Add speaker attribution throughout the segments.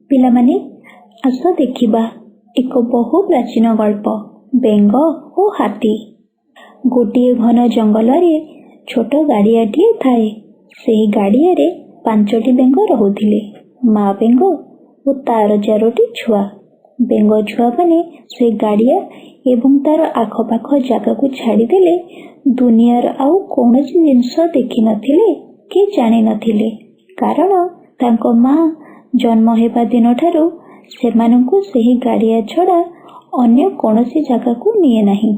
Speaker 1: ପିଲାମାନେ, ଆସ ଦେଖିବା ଏକ ବହୁ ପ୍ରାଚୀନ ଗଳ୍ପ, ବେଙ୍ଗ ଓ ହାତୀ। ଗୋଟିଏ ଘନ ଜଙ୍ଗଲରେ ଛୋଟ ଗାଡ଼ିଆଟିଏ ଥାଏ। ସେହି ଗାଡ଼ିଆରେ 5ଟି ବେଙ୍ଗ ରହୁଥିଲେ, ମା ବେଙ୍ଗ ଓ ତାର 4ଟି ଛୁଆ। ବେଙ୍ଗ ଛୁଆମାନେ ସେ ଗାଡ଼ିଆ ଏବଂ ତାର ଆଖପାଖ ଜାଗାକୁ ଛାଡ଼ିଦେଲେ ଦୁନିଆର ଆଉ କୌଣସି ଜିନିଷ ଦେଖିନଥିଲେ କି ଜାଣିନଥିଲେ, କାରଣ ତାଙ୍କ ମା ଜନ୍ମ ହେବା ଦିନଠାରୁ ସେମାନଙ୍କୁ ସେହି ଗାଡ଼ିଆ ଛଡ଼ା ଅନ୍ୟ କୌଣସି ଜାଗାକୁ ନିଏ ନାହିଁ।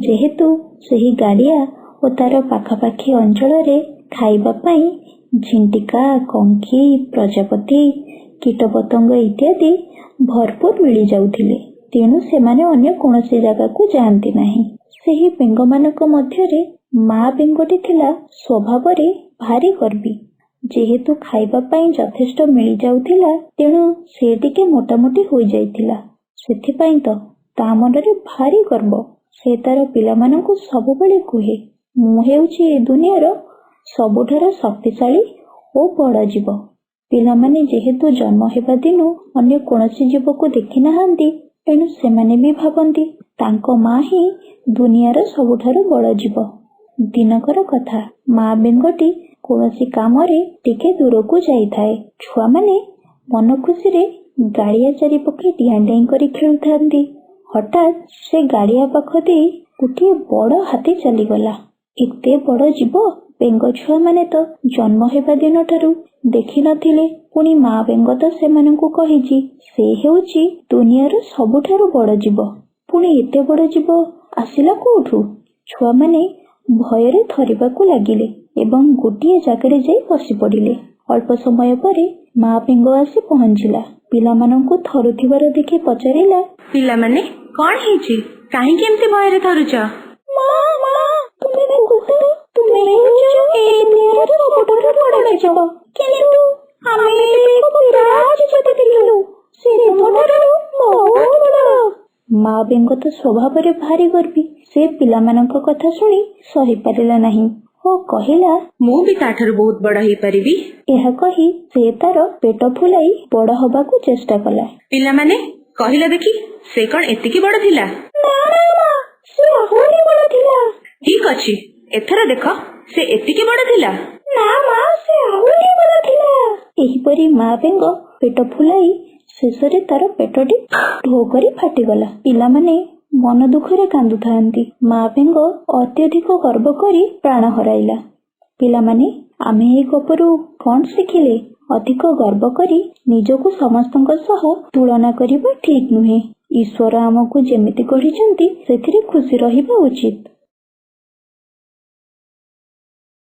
Speaker 1: ଯେହେତୁ ସେହି ଗାଡ଼ିଆ ଓ ତାର ପାଖାପାଖି ଅଞ୍ଚଳରେ ଖାଇବା ପାଇଁ ଝିଣ୍ଟିକା, କଙ୍କି, ପ୍ରଜାପତି, କୀଟପତଙ୍ଗ ଇତ୍ୟାଦି ଭରପୁର ମିଳିଯାଉଥିଲେ, ତେଣୁ ସେମାନେ ଅନ୍ୟ କୌଣସି ଜାଗାକୁ ଯାଆନ୍ତି ନାହିଁ। ସେହି ବେଙ୍ଗମାନଙ୍କ ମଧ୍ୟରେ ମା ବେଙ୍ଗଟି ଥିଲା ସ୍ୱଭାବରେ ଭାରି ଗର୍ବୀ। ଯେହେତୁ ଖାଇବା ପାଇଁ ଯଥେଷ୍ଟ ମିଳିଯାଉଥିଲା, ତେଣୁ ସେ ଟିକେ ମୋଟାମୋଟି ହୋଇଯାଇଥିଲା। ସେଥିପାଇଁ ତ ତା ମନରେ ଭାରି ଗର୍ବ। ସେ ତାର ପିଲାମାନଙ୍କୁ ସବୁବେଳେ କୁହେ, ମୁଁ ହେଉଛି ଏ ଦୁନିଆର ସବୁଠାରୁ ଶକ୍ତିଶାଳୀ ଓ ବଡ଼ ଜୀବ। ପିଲାମାନେ ଯେହେତୁ ଜନ୍ମ ହେବା ଦିନୁ ଅନ୍ୟ କୌଣସି ଜୀବକୁ ଦେଖିନାହାନ୍ତି, ଏଣୁ ସେମାନେ ବି ଭାବନ୍ତି ତାଙ୍କ ମା ହିଁ ଦୁନିଆର ସବୁଠାରୁ ବଡ଼ ଜୀବ। ଦିନକର କଥା, ମା ବେଙ୍ଗଟି କୌଣସି କାମରେ ଟିକେ ଦୂରକୁ ଯାଇଥାଏ। ଛୁଆମାନେ ମନ ଖୁସିରେ ଗାଡ଼ିଆ ଚାରିପଖେ ଡିଆଁ ଡେଇଁ କରି ଖେଳୁଥାନ୍ତି। ହଠାତ୍ ସେ ଗାଡ଼ିଆ ପାଖ ଦେଇ ଗୋଟିଏ ବଡ଼ ହାତୀ ଚାଲିଗଲା। ଏତେ ବଡ଼ ଜୀବ ବେଙ୍ଗ ଛୁଆମାନେ ତ ଜନ୍ମ ହେବା ଦିନଠାରୁ ଦେଖିନଥିଲେ। ପୁଣି ମା ବେଙ୍ଗ ତ ସେମାନଙ୍କୁ କହିଛି ସେ ହେଉଛି ଦୁନିଆର ସବୁଠାରୁ ବଡ଼ ଜୀବ। ପୁଣି ଏତେ ବଡ଼ ଜୀବ ଆସିଲା କୋଉଠୁ? ଛୁଆମାନେ ଭୟରେ ଥରିବାକୁ ଲାଗିଲେ ଏବଂ ଗୋଟିଏ ଜାଗାରେ ଯାଇ ବସି ପଡ଼ିଲେ। ଅଳ୍ପ ସମୟ ପରେ ମା ବେଙ୍ଗ ଆସି ପହଞ୍ଚିଲା। ପିଲାମାନଙ୍କୁ ଥରୁଥିବାର ଦେଖି ପଚାରିଲା,
Speaker 2: ପିଲାମାନେ, କଣ ହେଇଛି? କାହିଁକି ଏମିତି ଭୟରେ ଥରୁଛ?
Speaker 1: ମା, ମା, ତୁମେ କୁହ, ତୁମେ ହେଉଛ ଏ ଦୁନିଆର ସବୁଠାରୁ ବଡ଼ ଜୀବ, କିନ୍ତୁ ଆମେ ଏବେ ଏକ ବିରାଟ ଜୀବ ଦେଖିଲୁ। ସେ ତୁମଠାରୁ ବହୁତ ବଡ଼। ମା ବେଙ୍ଗ ତ ସ୍ୱଭାବରେ ଭାରି ଗର୍ବୀ। ସେ ପିଲାମାନଙ୍କ କଥା ଶୁଣି ସହିପାରିଲା ନାହିଁ ଓ କହିଲା,
Speaker 2: ମୁଁ ବି ତାଠାରୁ ବହୁତ ବଡ଼ ହେଇପାରିବି।
Speaker 1: ଏହା କହି ସେ ତାର ପେଟ ଫୁଲାଇ ବଡ଼ ହବାକୁ ଚେଷ୍ଟା କଲା।
Speaker 2: ପିଲାମାନେ, କହିଲ ଦେଖି, ସେ କଣ ଏତିକି ବଡ଼ ଥିଲା?
Speaker 1: ନା ନା ମା, ସେ ଆହୁରି ବଡ଼ ଥିଲା।
Speaker 2: ଠିକ ଅଛି, ଏଥର ଦେଖ, ସେ ଏତିକି ବଡ଼ ଥିଲା?
Speaker 1: ନା ମା, ସେ ଆହୁରି ବଡ଼ ଥିଲା। ଏହିପରି ମା ବେଙ୍ଗ ପେଟ ଫୁଲାଇ ଶେଷରେ ତାର ପେଟଟି ଢୋ କରି ଫାଟିଗଲା। ପିଲାମାନେ ମନ ଦୁଃଖରେ କାନ୍ଦୁଥାନ୍ତି। ମା ବେଙ୍ଗ ଅତ୍ୟଧିକ ଗର୍ବ କରି ପ୍ରାଣ ହରାଇଲା। ପିଲାମାନେ, ଆମେ ଏହି ଗପରୁ କଣ ଶିଖିଲେ? ଅଧିକ ଗର୍ବ କରି ନିଜକୁ ସମସ୍ତଙ୍କ ସହ ତୁଳନା କରିବା ଠିକ ନୁହେଁ। ଈଶ୍ୱର ଆମକୁ ଯେମିତି ଗଢ଼ିଛନ୍ତି, ସେଥିରେ ଖୁସି ରହିବା ଉଚିତ।